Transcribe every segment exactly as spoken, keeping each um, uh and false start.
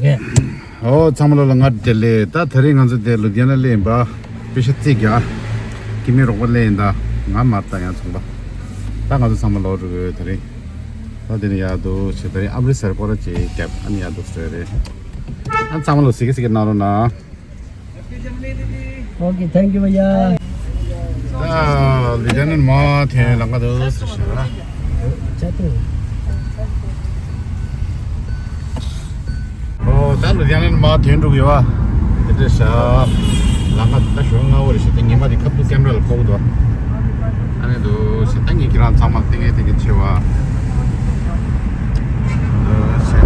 ཨོ་ཚང་མ་ལོ་ལ་ང་བདེ་ལེགས། ད་ད་རིང་ང་ཚོ་དེ་ལུ་དྷི་ཡ་ན་སླེབས་ཡིན་པ། པེ་ཤ་རྩིས་རྒྱག་ཀི་མི་རོགས་པ་སླེབས་ཡིན། ད་ང་མར་ད་ཡང་ཚོང་པ། ད་ང་ཚོ་ཚང་མ་ལོ་རུ་གོ་ད་རིང་། ད་དེ་ནས་ཡར་དུ་ཆེ་ད་རིང་ཨམ་རི་སར་སྐོར་ར་ཅིག་རྒྱབ། ཨ་ནི་ཡར་དུ་སོས་རེད། ཨ་ཚང་མ་ལོ་སི་ཀི་སི་ཀི་གནང་རོགས་གནང་། Okay, thank you, भैया। ད་ལུ་དྷི་ཡ་ན་མར་ཐོན་ལམ་ཁ་དུ་སོ་ཤ་ར། ཅ་ཏུ། ཨོ་ད་ལུ་དྷི་ཡ་ན་མར་ཐོན་འགྲོ་གི་ཡོད་པ། དེ་འདྲ་ཤག་ལམ་ཁ་ད་ཞོགས་སྔ་པོ་རེད་ཤག་ད་ཉི་མ་དེ་ཁ་ཐུག་ཀེམ་ར་ལ་ཕོག་འདུག་ཨ་ནི་འདུག་ཤག་ད་ངས་ཁྱེད་རང་ཚང་མ་ལ་ཏིང་ངེ་ཏིང་ངེ་ཆེ་བ། འདུག་ཤག་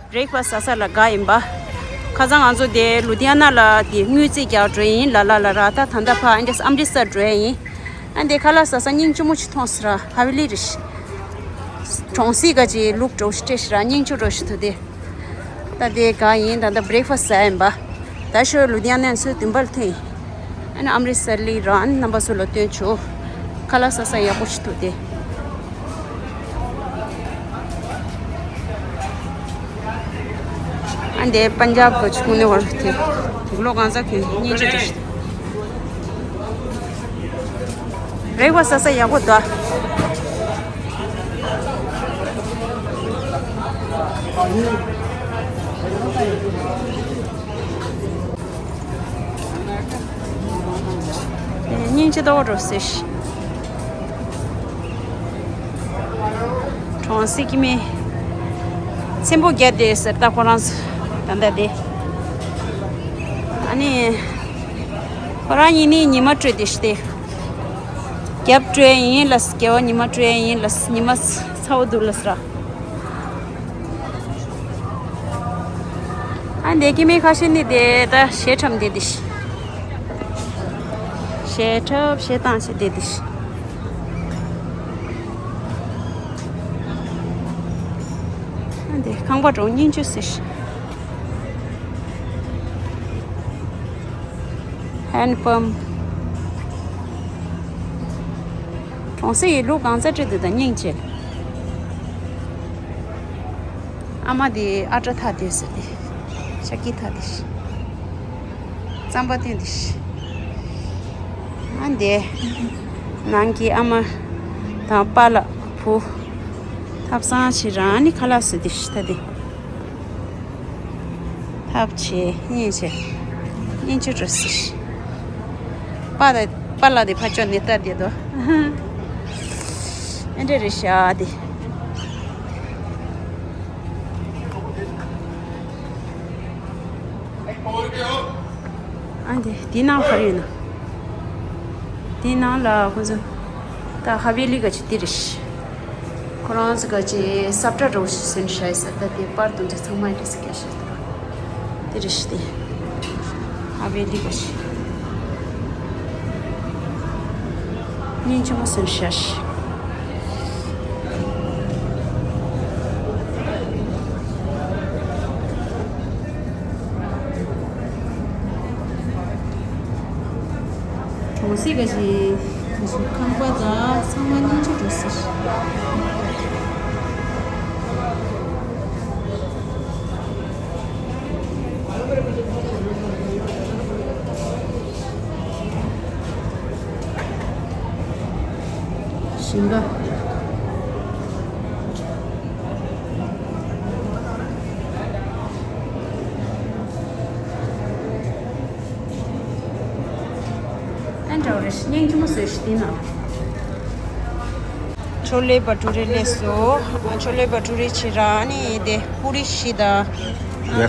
བྷི་རེག་ཕ་སི་ཟ་ས་ལ་དགའ་ཡིན་པ། ཁ་སང་ང་ཚོ་དེ་ལུ་དྷི་ཡ་ན་ལ་དེ་དངུལ་རྩིས་རྒྱག་འགྲོ་ཡིན་ལ་ལ་ལ་ར། ད་ད་ལྟ་ཕ་ཨན་ཏྲེས་ཨམ་རི་སར་འགྲོ་ཡིན། ཨ་དེ་ཁ་ལག་ཟ་ས་སྙིང་རྗེ་མོ་ཅིག་མཐོང་སོང་ར། ཧ་བི་ལི་རེད། གྲོང་གསེབ་ག་ཅིག་ལུག་འདྲ་བོ་ཞིག་སྤྲད་ཤག་ར། སྙིང་རྗེ་འདྲ་བོ་ཞིག་འདུག་དེ། ད་དེ་དགའ་ཡིན། ད་ལྟ་བྷི་རེག་ཕ་སི་ཟ་ཡིན་པ། ད་ཞོགས་ལུ་དྷི་ཡ་ན་ཚོད་བདུན་པ་ལ་ཐོན་ཡིན། ཨ་ནི་ཨམ་རི་སར་སླེབས་ར། ཨ་ནི་རྣམ་པ་ཚོ་ལ་སྟོན་ཆོག་ཁ་ལག་ཟ་ས་ཡག་པོ་ཞིག་འདུག་དེ། ཨ་འདི་པན་ཇབ་གི་ཆུང་ནི་བར་དེ་གུ་ལོ་གང་ཟག་གི་སྙིང་རྗེ་འདྲ་ཞིག་བྷི་རེག་ཕ་སི་ཟ་ས་ཡག་པོ་འདུག་སྙིང་རྗེ་ཏོག་འགྲོ་ཟེར། གྲོང་གསེབ་ཀྱི་མི་ཚེམ་བུ་བརྒྱབ་བསྡད་ཟེར། ད་ཁོ་རང་ཚོ་ད་ལྟ་དེ། ཨ་ནི་ཁོ་རང་གཉིས་ནི་ཉི་མ་དྲོས་བསྡད་ཤག་དེ། རྒྱབ་དྲོས་ཡིན་ལབ། རྒྱབ་ཉི་མ་དྲོས་ཡིན་ལབ། ཉི་མ་ཚ་པོ་འདུག་ལབ་ཟེར། ཨ་འདི་སྐྱེ་དམན་ཁ་ཤས་ནི་དེ་ད་གཞས་འཁྲབ་བསྡད་དེ། གཞས་འཁྲབ་གཞས་བཏང་བྱས་བསྡད་དེ། ཨ་འདི་ཁང་པ་འདྲ་བོ་སྙིང་རྗེ་ཟེར། ཧན་པམ། གྲོང་གསེབ་ཀྱི་ལུག་གང་ཚ་སྤྲད་དེ་ད་སྙིང་རྗེ། ཨ་མ་དེ་ཨ་བྲ་འཐག་བསྡད་ཟེར་དེ། ཤ་ཁྱི་འཐག་བསྡད་ཤག་རྩམ་པ་བཏོན་བསྡད་ཤག་ཨ་འདི་ནང་གི་ཨ་མ་དང་པཱ་ལགས་བུ་ཐབ་ཚང་བྱེད་རང་ནི་ཁ་ལག་བཟོས་བསྡད་ཤག་ད་དེ། ཐབ་བྱས་སྙིང་རྗེ། སྙིང་རྗེ་འགྲོ་ཟེར། པཱ་ལགས་པཱ་ལགས་དེ་ཕར་ཕྱོགས་ནས་ལྟ་བསྡད་དོ། ཨེ་འདྲ་རེད་ཤག་དེ། ཨ་འདི་འདི་ནང་ག་རེ་ཡོད་ན། འདི་ནང་ལ་ཁོ་ཚོ་ད་ཧ་བེ་ལི་ག་ཅིག་འདི་རེད་ཤག་ཁོ་རང་ཚོ་ག་ཅིག་སབ་ཁྲ་འདྲ་བོ་ཞིག་བཟོས་ནས་བཞག་ཡོད་ས། ད་དེ་པར་དུ་འདི་ཚང་མ་འདྲ་ས་རྒྱག་བཞག་འདུག་དེ་རེད་ཤག་དེ་ཧ་བེ་ལི་ག་ཅིག་སྙིང་རྗེ་མོ་བཟོས་ནས་བཞག་ཤག་གྲོང་གསེབ་ག་ཅིག་དེ་ཚོ་ཁང་པ་དང་ཚང་མ་སྙིང་རྗེ་འགྲོ་ཟེར། ཞིང་ཁ། ཨན་འདྲ་བོ་རེད། སྙིང་རྗེ་མོ་བཟོས་ཤག་འདི་ན། ཆོ་ལེ་བ་ཊུ་རེ་སླེབས་སོང་། ཆོ་ལེ་བ་ཊུ་རེ་བྱེད་ར། ཨ་ནི་དེ་པུ་རི་བཞི་དང་། ཡ།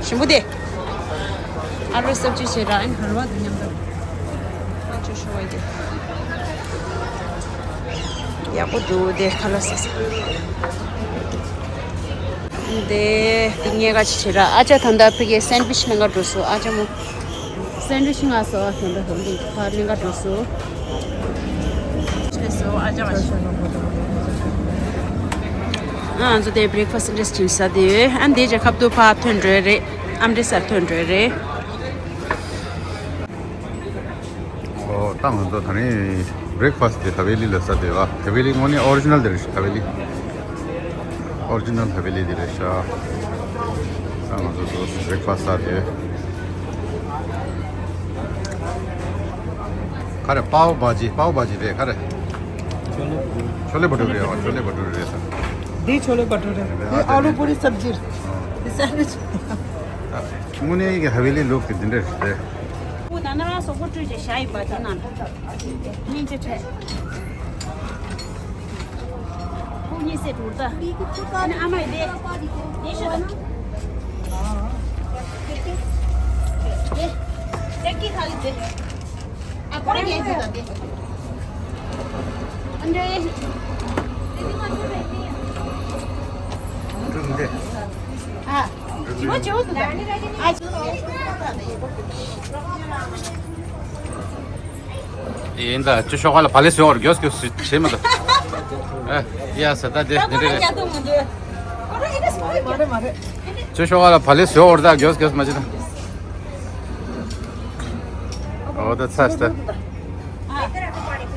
ཞིམ་པོ་དེ། ཨ་ལུ་སབ་ཇི་བྱེད་ར། ཨ་ནི་ཧལ་ཝ་དང་མཉམ་དུ། ཨ་ཅོ་ཤོ་བ་དེ། ཡག་པོ་འདུག་དེ་ཁ་ལག་ཟ་ས། དེ་དེ་ངས་ག་ཅིག་བྱེད་ར། ཨ་ཅག་ད་ལྟ་ཕ་གིའི་སན་ཌི་ཝིཆ་ལེན་ག་འགྲོ་སོང་། ཨ་ཅག་མོ། སན་ཌི་ཝིཆ་ང་སོ་ཨ་ད་ལྟ་ཧོན་དུ་ཕར་ལེན་ག་འགྲོ་སོང་། ཨ་ང་ཚོ་དེ་བྷི་རེག་ཕ་སི་འདྲ་ཅིག་ཟ་བསྡད་ཡོད། ཨ་འདི་རྗེས་ཁབ་ཏུ་ཕར་ཐོན་འགྲོ་ཡི་རེད། ཨམ་རི་སར་ཐོན་འགྲོ་ཡི་རེད། ཨོ་ད་ང་ཚོ་ད་རིང་བྷི་རེག་ཕ་སི་ཊི་དེ་ཧ་ཝེ་ལི་ལ་ཟ་བསྡད་པ། ཧ་ཝེ་ལི་དངོས་གནས་ཨོ་རི་ཇི་ནལ་དེ་རེད། ཧ་ཝེ་ལི་ཨོ་རི་ཇི་ནལ་ཧ་ཝེ་ལི་དེ་རེད་ཤག་ད་ང་ཚོ་ཚོ་བྷི་རེག་ཕ་སི་ཊི་ཟ་བསྡད། ག་རེ། པའོ་བྷ་ཇི། པའོ་བྷ་ཇི་རེད། ག་རེ། ཆོ་ལེ་བ་ཊུ་རེ། ཨོ་ཆོ་ལེ་བ་ཊུ་རེ་རེད་ད། འདི་ཆོ་ལེ་བ་ཊུ་རེ། འདི་ཨ་ལུ་པུ་རི་སབ་ཇི། འདི་སེན་ཌི་ཝིཆ། དངོས་གནས་ཀྱི་ཧ་ཝེ་ལི་ལུག་དེ་འདི་འདྲ་རེད་དེ། ཁོ་ད་ནང་རང་སོག་པོ་བཀྲུས་བྱས་བཞག་ཡིན་པ། དེ་ནང་སྙིང་རྗེ་ཆེ། ཁོ་གཉིས་སེ་དྲུག་ད། ཨ་ནི་ཨ་མ་ཡི་དེ། དེ་ཤོད་ད། དེ། དེ་ཀི་ཁ་ལི་དེ། ཨ་ཁོ་རེ་གྱེན་དེ་ད་དེ། ཨ་འདྲེ། ཨ། བྱིའུ་བྱིའུ་དེ་ད། ཨ། ཡིན་ད། ཅི་ཤོག་ཁ་ལ་བ་ལེ་སོ་འོར་གྱོས་གྱོས་བྱེད་མི་འདུག་ཨ། ཡ་ས་ད་དེ་འདི་འདྲ་རེད། ཅི་ཤོག་ཁ་ལ་བ་ལེ་སོ་འོར་ད་གྱོས་གྱོས་མ་བྱེད་ད། ཨོ་ད་ཚ་ས་ད།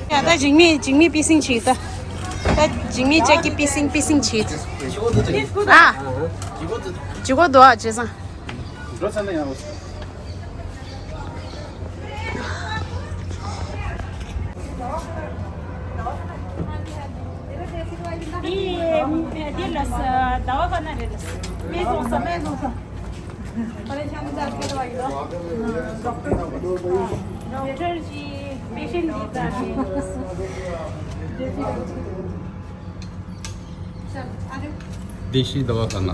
ཡ་ད་འཇིགས་མེད་འཇིགས་མེད་པི་སིང་བྱེད་ད། ད་འཇིགས་མེད་ཅག་གི་པི་སིང་པི་སིང་བྱེད། ཨ། ཇི་གོ་འདུག་ཨ་བྱས་ཙང་། འགྲོ་ཚར་ན་ཡང་། འདི་འདི་ལ་ཟླ་བ་ག་ན་རེད་ལ། སྨན་བཙོང་ས། སྨན་བཙོང་ས། ཌོག་ཊར་གྱི་པེ་ཤེན་འདི་ལྟ་རེད། བདེ་སྐྱིད་ཟླ་བ་ག་ན།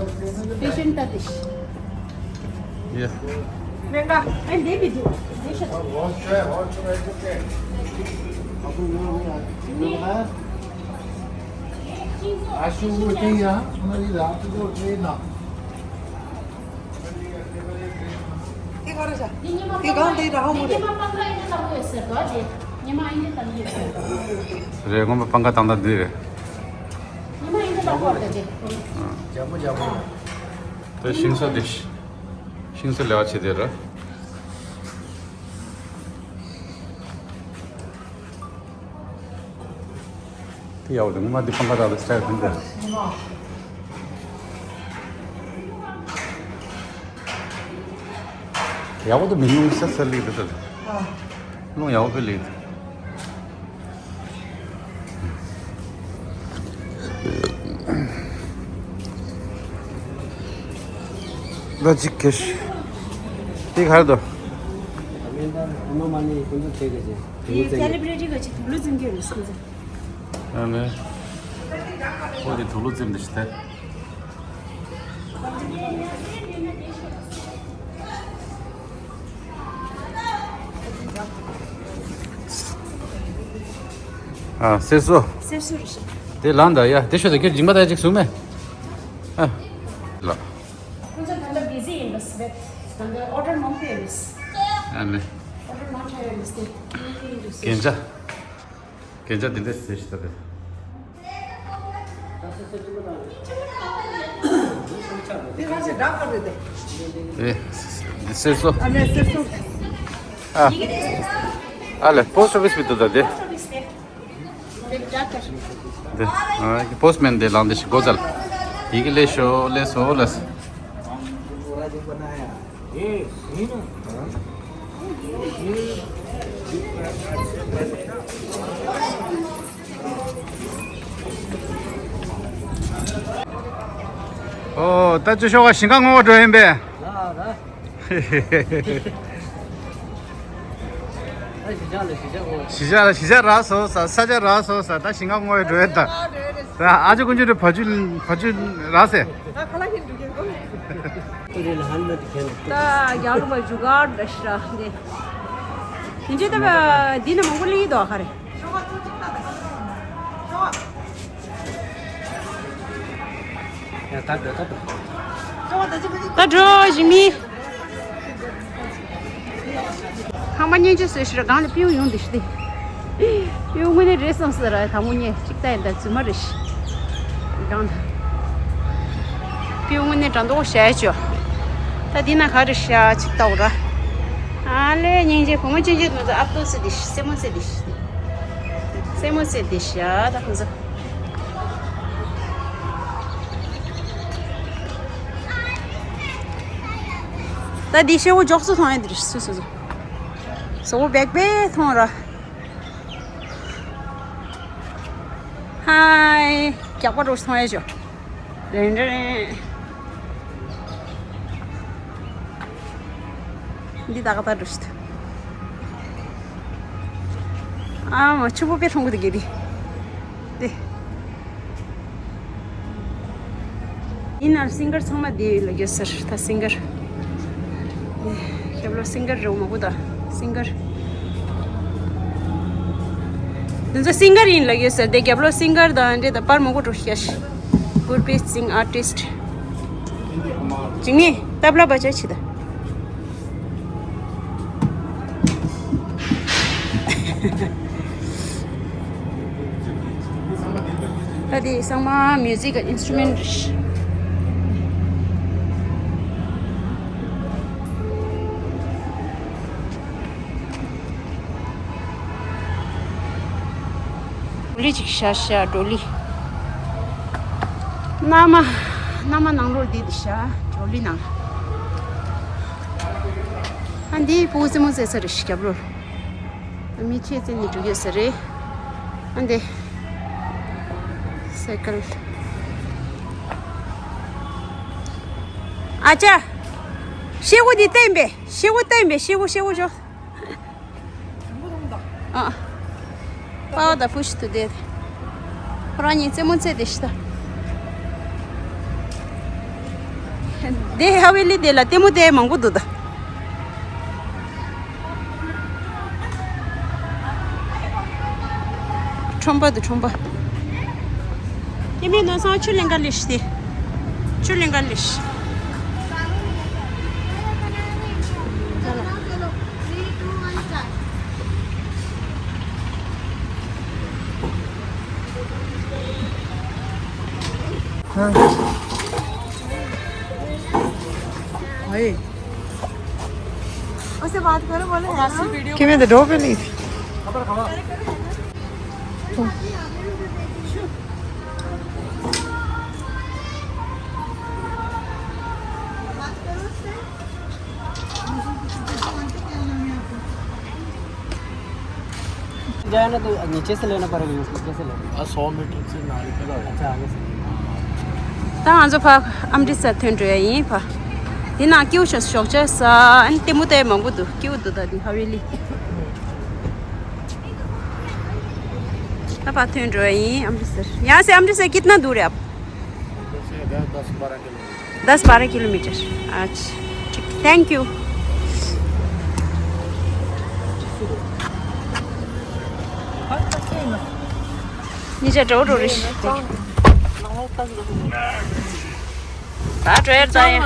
བདེ་སྐྱིད་ད་བདེ་སྐྱིད། ཡ། སྨན་ཁང་། ཨ་འདི་མི་འདུག་བདེ་སྐྱིད། དེ་ག་རེ་བྱ། དེ་གང་དེ་ར་ཧ་མོ་རེད། ཉི་མ་སྤང་ཁ་ཨེ་འདྲ་བཏང་གི་ཡོད་ཟེར་དོ། དེ་ཉི་མ་ཨེ་འདྲ་བཏང་གི་ཡོད་ཟེར་དོ། རེད། སྔོན་མ་སྤང་ཁ་བཏང་སྟངས་འདི་རེད། ཉི་མ་ཨེ་འདྲ་བཏང་གི་ཡོད་རེད་དེ། ཇ་མོ་ཇ་མོ། དེ་ཤིང་བཟོ་དེ། ཤིང་བཟོ་ལས་ཀ་བྱེད་དེ་རེད། དེ་ཡག་པོ་འདུག་སྔོན་མ་འདི་སྤང་ཁ་རག་ལ་སི་ཊལ་མཐུན་པས། ཡག་པོ་འདུག་མི་རླུང་སེར་སེར་ལིག་འདུག་ད། རླུང་ཡག་པོ་དཔེ་ལིག་འདུག་ལ་ཅིག་ཁེ་ཤི། དེ་ག་རེ་འདུག་དེ་སེ་ལི་བྷི་རི་ཊི་ག་ཅིག་དུག་ལོག་འཛིན་གྱི་རེད་ཟེར། ཨ་ནི། ཁོ་དེ་དུག་ལོག་འཛིན་འདི་ཞིག་སྟེ། ཨ། སེར་སོ། སེར་སོ་རེད་ཤག་དེ་ལངས་ད་ཡ། དེ་ཤོད་ད། ཁྱོད་འཇིགས་མ་ད་ཅིག་གསུང་མེད། ཨ། ལ། ཁོང་ཚོ་ད་ལྟ་བི་ཟི་ཡིན་པ་རེད། ད་ལྟ་ཨོ་ཌར་མང་པོ་ཡོད་རེད། ཨ་ནི། ཨོ་ཌར་མང་ཆེ་ཡོད་རེད་དེ། རྒན་ཆ། རྒན་ཆ་འདི་འདྲ་ཞིག་ད་རེད། ཨེ། འདི་སེར་སོ། ཨ་ལེ། པོ་སི་ཊི་ཨོ་ཕི་སི་མི་འདུག་ད་དེ། འདི། ཨ། པོ་སི་མེན་འདི་ལངས་འདི་ཞིག་སྒོ་ཙལ། ཡི་གེ་ལས་ཤོ་ལས་སོ་ལས། ཨོ། ད་ཅི་ཤོག་ག་ཞིང་ཁ་སྔོན་པོ་འགྲོ་ཡིན་པས། གཞིས་ཆགས་ལ་གཞིས་ཆགས་རག་སོང་ས། ས་ཆ་རག་སོང་ས། ད་ཞིང་ཁ་སྔོན་པོ་འགྲོ་ཡིན་ད། ད་ཨ་ཅོ་ཀུན་ཅོ་དེ་བ་ཅུ་བ་ཅུ་རག་སེ། ད་རྒྱ་ལུག་པ་ཇུ་གར་འདྲ་ཞིག་རག་འདི། དེ་འདྲའི་ད་བ་འདི་ན་མང་པོ་སླེབས་ཀྱི་འདུག་ག་རེ། ད་འགྲོ་ད་འགྲོ། ད་འགྲོ་ཞིག་མི། ཁང་པ་མཉེན་ཆས་བཟོས་ཤིག་ར། སྒང་ལ་སྤྲེའུ་ཡོང་འདི་ཤི་སྟེ། སྤྲེའུ་དངོས་གནས་རེད་བསམ་སོང་ར། དང་པོ་ཉལ་གཅིག་ལྟ་ཡིན་ད། རྫུན་མ་རེད་ཤི། སྒང་ལ། སྤྲེའུ་དངོས་གནས་དྲ་མདོག་ཞེ་ཅོ། ད་འདི་ན་ག་རེ་ཤ་གཅིག་ལྟ་འོ་ར། ཨ་ལེ་སྙིང་རྗེ། བུ་མོ་ཆུང་ཆུང་དེ་ཚོ་ཨབ་ཏོ་སི་དིཤ་སེ་མོ་སེ་དིཤ་སེ་མོ་སེ་དིཤ་ཡ་ད་ཁོང་ཚོ། ད་འདི་ཤེའུ་འཇོག་སུ་ཐོང་ཡ་འདི་རེད། སུ་སུ་སུ་སོ་བོ་བེག་བེ་ཐོང་ར། ཧའི། རྒྱག་པ་འགྲོ་ཐོང་ཡ་ཅོ། རེན་རེན། འདི་ད་ག་ད་འགྲོ་ཤི་ད། ཨ་མ་ཆུ་བུ་པེ་ཐོང་གི་འདུག་གི་འདི། འདི། ཡིན་ནའང་སིང་གར་ཚང་མ་འདི་ལ་ཡོད་ཟེར་ད་སིང་གར། ཁྱེད་ལོ་སིང་གར་རེད་མ་གོ་ད་སིང་གར། འདི་ཚོ་སིང་གར་ཡིན་ལ་ཡོད་ཟེར་དེ་རྒྱབ་ལོ་སིང་གར་དང་འདྲེ་ད་པར་མ་གོ་འགྲོ་ཤ་ཤ། Gurpreet Singh artist. ཇིང་ནི་ཏབ་ལ་བ་ཅ་ཆི་ད། ད་དེ་ཚང་མ་musical instrument རེད། ལི་ཅིག་ཤ་ཤ་ཌོ་ལི། མནའ་མ། མནའ་མ་ནང་ལོགས་འདི་འདི་ཤ་ཌོ་ལི་ནང་། ཨ་འདི་ཕྲུ་གུ་རྩེད་མོ་རྩེ་ས་རེད་ཤ་རྒྱབ་ལོགས། མི་ཆེ་ཙེ་ནི་འགྲོ་གི་ཡོད་ས་རེད། ཨ་འདི། སའི་ཀལ། ཨ་ཅག་ཤེ་བོ་འདི་བསྟན་པས་ཤེ་བོ་བསྟན་པས་ཤེ་བོ་ཤེ་བོ་ཤོ། ཨ། པའོ་ད་ཕུ་ཤི་ཏུ་དེ། ཁོ་རང་གཉིས་རྩེད་མོ་རྩེ་དེ་ཤི་ད། དེ་ཧ་ཝེ་ལི་དེ་ལ་ལྟད་མོ་དེ་མང་པོ་འདུག་ད། ཁྲོམ་པ་འདུག་ཁྲོམ་པ། ཀེ་མེ་ནོ་སང་ཆུ་ལེན་ག་ལེ་ཤི་དེ། ཆུ་ལེན་ག་ལེ་ཤི། हाँ। हाय। उससे बात करो, बोलो hello। किमें तो डो पे नहीं थी। जाए ना तो नीचे से लेना पड़ेगा, यूं नीचे से लेना। आ, सौ मीटर से नारिकल आ गया। अच्छा, आगे से। ད་ང་ཚོ་ཕ་ཨམ་རི་སར་ཐོན་འགྲོ་ཡ་ཡིན་ཕ། དེ་ན་ཀེའུ་ཤ་ཞོགས་ཇ་ས་ཨན་ལྟད་མོ་ལྟ་ཡ་མང་པོ་འདུག་ཀེའུ་འདུག་ད་དེ་ཧ་ཝེ་ལི། ད་ཕ་ཐོན་འགྲོ་ཡ་ཡིན་ཨམ་རི་སར། यहाँ से अमृतसर कितना दूर है आप? दस बारह किलोमीटर। दस बारह किलोमीटर। अच्छा, ठीक, thank you। ཉིན་ཅག་འགྲོ་འགྲོ་རེད། ད་འགྲོ་ཡར་ད་ཡ།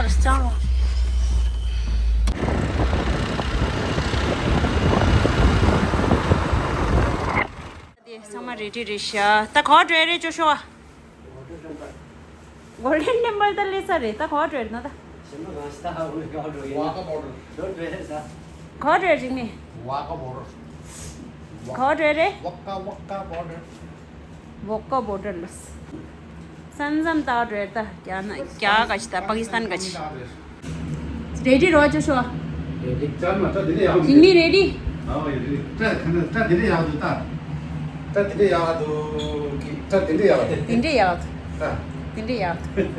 དེ་ཚང་མ་རེ་ཌི་རེད་ཤག་ད་ག་པར་འགྲོ་ཡ་རེད་ཅོ་ཤོ། Golden Temple ད་སླེབས་ཚར་རེད། ད་ག་པར་འགྲོ་ཡ་རེད་ན་ད། Wagah border. ག་པར་འགྲོ་ཡ་རེད་ཅིག་ནི། Wagah border. ག་པར་འགྲོ་ཡ་རེད། Wagah, Wagah border. Wagah border ལ། ས་མཚམས་ད་ག་པར་འགྲོ་ཡ་རེད་ད། རྒྱ་ནག་རྒྱ་ག་ཅི་ད་པ་ཀི་སི་ཐན་ག་ཅི། རེ་ཌི་རོ་ཅོ་ཤོ། རེ་ཌི་ཅར་མ་ཏྲ་དེ་ནས་ཡག་ཡིན་མི་རེ་ཌི། ཨ་ཡ་རེ་ཏྲ་ག་ནས་ཏྲ་དེ་ནས་ཡག་འདུག་ཏྲ་དེ་ནས་ཡག་འདུག་ཏྲ་དེ་ནས་ཡག་འདུག་དེ་འདྲས་ཡག་འདུག་ཏྲ་དེ་འདྲས་ཡག་འདུག